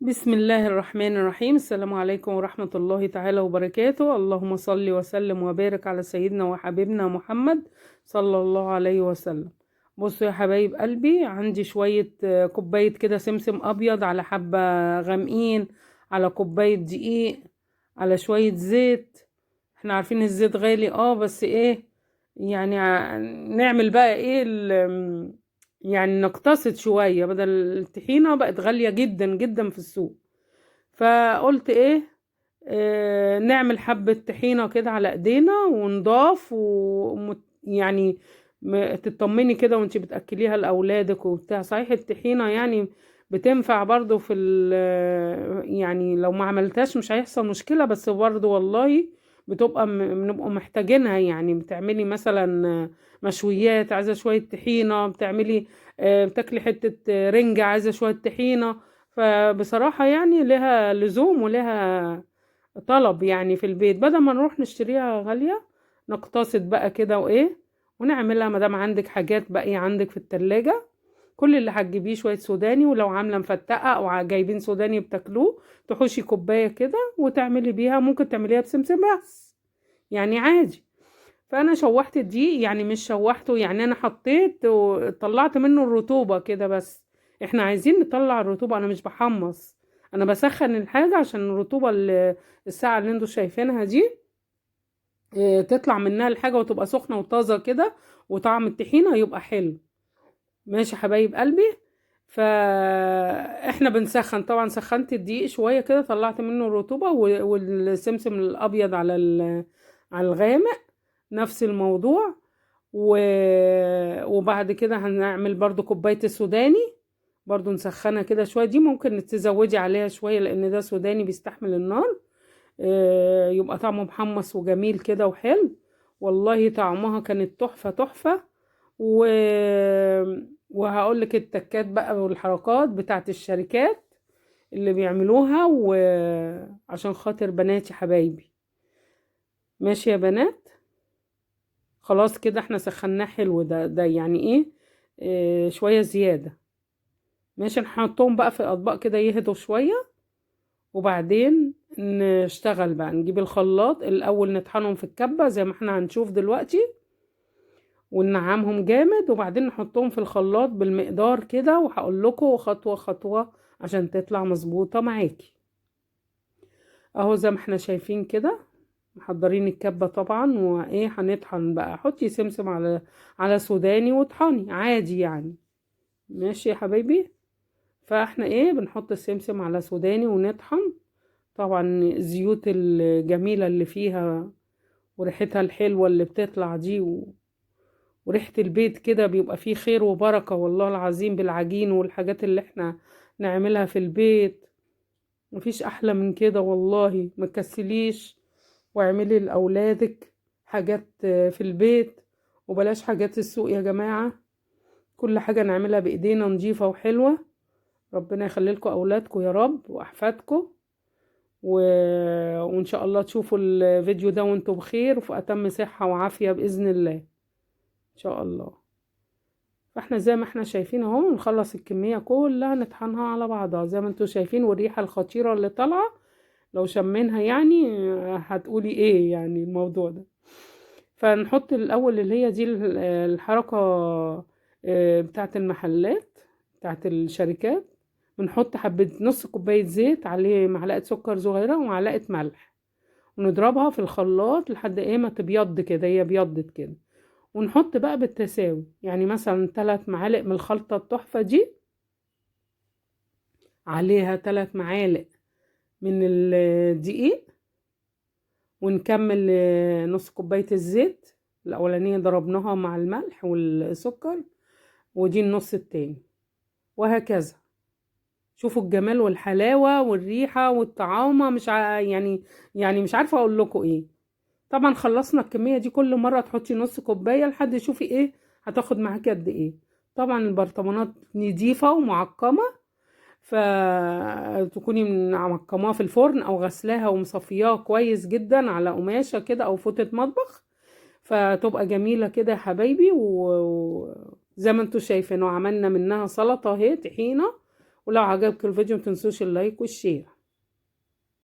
بسم الله الرحمن الرحيم. السلام عليكم ورحمة الله تعالى وبركاته. اللهم صل وسلم وبارك على سيدنا وحبيبنا محمد صلى الله عليه وسلم. بصوا يا حبايب قلبي، عندي شوية كوباية كده سمسم أبيض، على حبة غامقين، على كوباية دقيق، على شوية زيت. احنا عارفين الزيت غالي، بس ايه يعني، نعمل بقى ايه يعني نقتصد شوية، بدل الطحينة بقت غالية جدا جدا في السوق. فقلت ايه، نعمل حبة طحينة كده على ايدينا ونضاف، يعني تطمني كده وانتي بتأكليها لأولادك وبتاع. صحيح الطحينة يعني بتنفع برضو في يعني لو ما عملتهاش مش هيحصل مشكلة، بس برضو والله بنبقى محتاجينها. يعني بتعملي مثلا مشويات عايزة شوية طحينة، بتاكلي حتة رنجة عايزة شوية طحينة. فبصراحة يعني لها لزوم ولها طلب يعني في البيت، بدل ما نروح نشتريها غالية نقتصد بقى كده وايه ونعملها. مادام عندك حاجات باقية عندك في التلاجة، كل اللي هتجيبيه شوية سوداني، ولو عاملة مفتقة او جايبين سوداني بتاكلوه تحوشي كوباية كده وتعملي بيها. ممكن تعمليها بسمسم بس يعني عادي. فانا شوحت الدقيق، يعني مش شوحته، يعني انا حطيت وطلعت منه الرطوبة كده، بس احنا عايزين نطلع الرطوبة. انا مش بحمص، انا بسخن الحاجة عشان الرطوبة اللي الساعة اللي انتوا شايفينها دي، تطلع منها الحاجة وتبقى سخنة وطازة كده، وطعم الطحينة يبقى حلو. ماشي حبايب قلبي. فاحنا بنسخن، طبعا سخنت الدقيق شوية كده، طلعت منه الرطوبة، والسمسم الابيض على الغامق نفس الموضوع. وبعد كده هنعمل برضو كوباية السوداني، برضو نسخنها كده شوية. دي ممكن تزودي عليها شوية لان ده سوداني بيستحمل النار، يبقى طعمه محمص وجميل كده وحلو. والله طعمها كانت تحفة تحفة. وهقول لك التكات بقى والحركات بتاعت الشركات اللي بيعملوها، وعشان خاطر بناتي حبايبي. ماشي يا بنات، خلاص كده احنا سخناه حلو. ده يعني ايه، شوية زيادة. ماشي، نحطهم بقى في الاطباق كده يهدوا شوية، وبعدين نشتغل بقى. نجيب الخلاط الاول نطحنهم في الكبة زي ما احنا هنشوف دلوقتي، وننعمهم جامد، وبعدين نحطهم في الخلاط بالمقدار كده، وهقول لكم خطوة خطوة عشان تطلع مظبوطة معاكي. اهو زي ما احنا شايفين كده محضرين الكبة طبعا، وايه هنطحن بقى. حطي سمسم على سوداني واطحني عادي يعني. ماشي يا حبايبي. فاحنا ايه بنحط السمسم على سوداني ونطحن. طبعا الزيوت الجميلة اللي فيها وريحتها الحلوة اللي بتطلع دي، وريحة البيت كده بيبقى فيه خير وبركة والله العظيم، بالعجين والحاجات اللي احنا نعملها في البيت. مفيش أحلى من كده والله. ما تكسليش واعملي لأولادك حاجات في البيت، وبلاش حاجات السوق يا جماعة. كل حاجة نعملها بإيدينا نظيفة وحلوة. ربنا يخلي لكم أولادكم يا رب وأحفادكم، وإن شاء الله تشوفوا الفيديو ده وانتم بخير وفي أتم صحة وعافية بإذن الله إن شاء الله. فاحنا زي ما احنا شايفين اهو، نخلص الكمية كلها نطحنها على بعضها زي ما انتم شايفين. والريحة الخطيرة اللي طالعة لو شمينها يعني هتقولي ايه يعني الموضوع ده. فنحط الاول اللي هي دي الحركة، بتاعت المحلات بتاعت الشركات. بنحط حبة نص كوباية زيت عليه معلقة سكر صغيرة ومعلقة ملح، ونضربها في الخلاط لحد ايه ما تبيض كده، هي بيضت كده. ونحط بقى بالتساوي، يعني مثلا 3 معالق من الخلطة التحفة دي عليها 3 معالق من الدقيق، ونكمل نص كوباية الزيت الأولانية ضربناها مع الملح والسكر، ودي النص التاني، وهكذا. شوفوا الجمال والحلاوة والريحة والطعامة، مش يعني، يعني مش عارفة أقول لكم إيه. طبعا خلصنا الكمية دي، كل مرة تحطي نص كوباية لحد تشوفي إيه هتاخد معاكي قد إيه. طبعا البرطمانات نضيفة ومعقمة، فتكوني معقماها في الفرن أو غسلاها ومصفياها كويس جدا على قماشة كده أو فوطة مطبخ، فتبقى جميلة كده يا حبايبي. وزي ما انتوا شايفين وعملنا منها سلطة اهي طحينة، ولو عجبك الفيديو متنسوش ال like وال share.